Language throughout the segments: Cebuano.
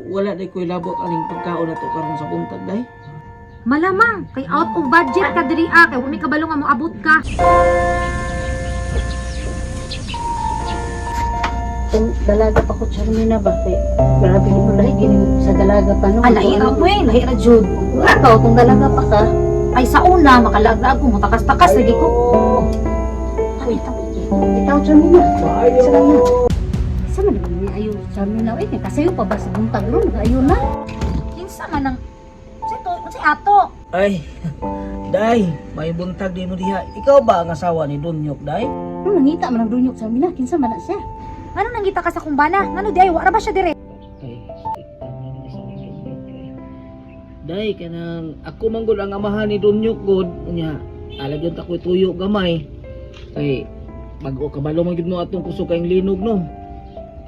Wala day ko'y labot aning pagkaon na to karon sa buntag, day. Malamang kay out of budget ka diri ah, kay wa mi kabalo nga moabot ka. Kung dalaga pa ko, Charmina ba? Kay, grabe ni lahi gini sa dalaga pa no. Ah, lahi ra ko eh, lahi ra jud. Ikaw, kung dalaga pa ka, Ay sa una makalaag-laag ko mutakas-takas lagi ko. Uy, ikaw, Charmina. Sa na. Sa man naman ni ayo, Charmina. Eh, kasayo pa ba sa buntag ron? Ayo na. Kinsa man ang unsay to, unsay ato? Ay, day, may buntag din mo diha. Ikaw ba ang asawa ni Dunyok, day? Ano, nangita man ang dunyok, Charmina. Kinsa man na siya. Ano nangita ka sa kumbana? Ngano di ay wa ra ba siya dire? Ay, asawa ni Dunyok, day. Day, kanang ako man gud ang amahan ni Dunyok gud. Unya, alagyan ta ko'y tuyo gamay. Kay bago kabalo man gud mo atong kusog kayong linog no.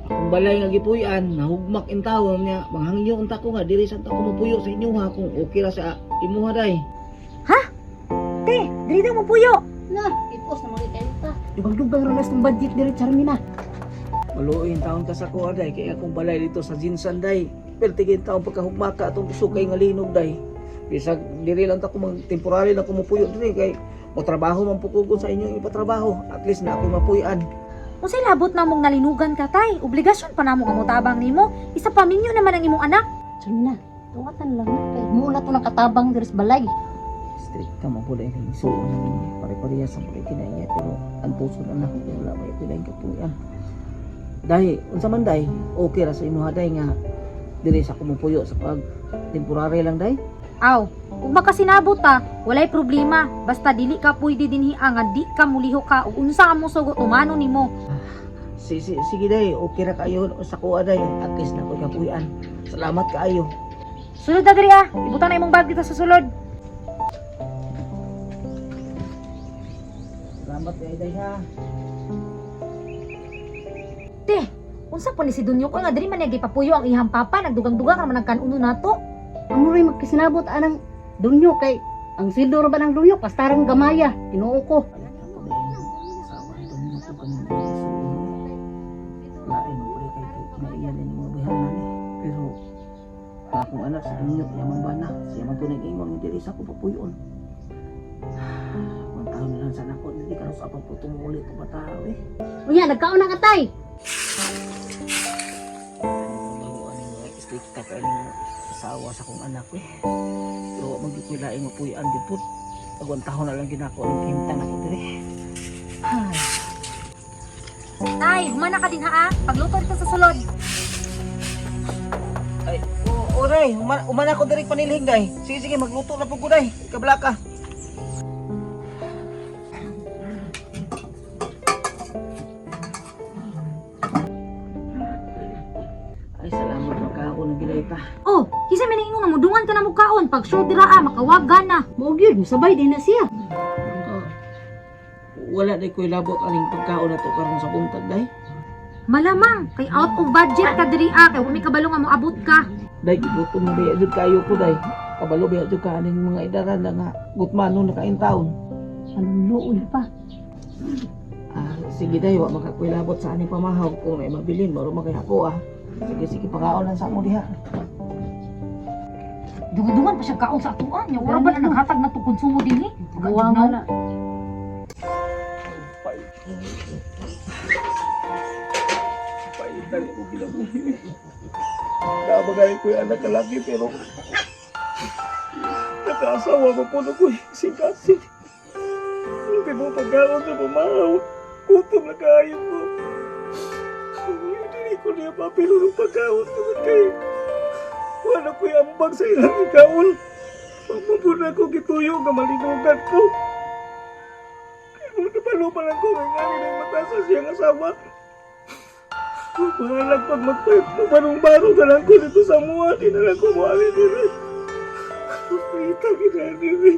Akong balay nga gipuy-an, nahugmak in taon niya. Manghangyo unta ko nga diri sa ta ko mopuyo sa inyo ha kung okay ra sa imuha, day. Te, diri daw mo puyo. Na, ipos na mga kayo ta. Dugang-dugang rin tong budget diri, Charmina. Maluoy taon ka sa kuha, day, kay akong balay dito sa Jinsan, day. Pertigin taon pagkahugmaka atong kusog kay nga linog, day. Bisag diri lang ta ko mag temporary lang ko mopuyo diri kay mo trabaho man pukugon sa inyong ipatrabaho. At least na ako mapuy-an. Unsay labot na mong nalinugan ka tay? Obligasyon pa namo nga motabang nimo. Isa pa minyo naman ang imong anak. Charmina, tuwatan lang na. Kay muna to nakatabang diri sa balay. Strict ka mo pula yung isuon ninyo. Pare-pareha sa pula kinaiya pero ang puso na nako kay wala may pila yung kapuyan. Day, unsa man day, okay ra sa imuha, day, nga diri sa kumupuyo sa pag temporary lang, day. Aw, ug makasinabot ta, walay problema. Basta dili ka pwede dinhi nga di ka muliho ka ug unsa ang sugo tumano nimo. Si, si, sige day, okay ra kayo sa kuha, day. At least na ko'y kapuyan. Salamat kaayo. Sulod na diri ah. Ibutang na imong bag dito sa sulod. Salamat kay day ha. Te, unsa po ni si Dunyok nga diri man niya gipapuyo ang iyang papa, nagdugang-dugang ra man ang kanuno nato. Amo rin magkisinabot anang dunyo kay ang sildo ra ba ng dunyo kastarang gamaya. Tinuo ko. Asawa ni Dunyok ko kanang isuon. Lain mo pala kay kinaiyan ni mga bayhanan eh. Pero ang akong anak sa Dunyok yaman ba na? Siya man to nag-ingon nga diri sa ko papuyon. Mantaon na lang sana ko hindi ka sa pang tumuli ito batao eh. Unya, nagkaon na ka tay. Bago ano nga istrikta ka ng asawa sa akong anak eh. Pero magkikwilaing mapuyan gid pud. Agwan taon na lang ginako ang kahimtang ako diri. Ay. Tay, humana ka din ha ah. Pagluto dito sa sulod. Ay, oray, umana ko diri panilhig, day. Sige, sige, magluto na po ko, day. Kabla ka. Ay, salamat magkaon ng ginayta. Oh, kinsa man ingon nga mudungan ka na mo kaon pag sure dira ah, makawagan na. Mao gyud, musabay din na siya. Ah, wala day ko'y labot aning pagkaon na to karon sa buntag, day. Malamang kay out of budget ka diri ah, kay wa mi kabalo nga moabot ka. Day, gutom na biya jud kayo ko, day. Kabalo biya jud ka aning mga idaran na nga gutmano na kain taon. Anong luoy pa. Ah, sige day, wa makakuilabot sa aning pamahaw kung may mabilin, maro makay ako ah. Sige, sige, pakaon lang sa mo diha. Dungan-dungan pa siya kaon sa atuan. Nya ora ba na naghatag na to konsumo dinhi? Gawa nga na. Paitan ko kinabuhi. Nabagay ko yung anak kalaki pero nakaasawa ko po na ko singkasin. Hindi mo pagkaon sa pamahaw. Gutom na kayo ko. Hindi ko niya papilo ng pagkaon tungkol kay wala ko'y ambag sa ilang ikaon. Pamabuna ko gituyo nga malinugan ko. Kaya napalo pa lang ko nga nga ng mata sa siyang asawa. Bahalag pag magbarong-barong na lang ko dito sa mua, di na lang ko muali diri. Kita kita diri.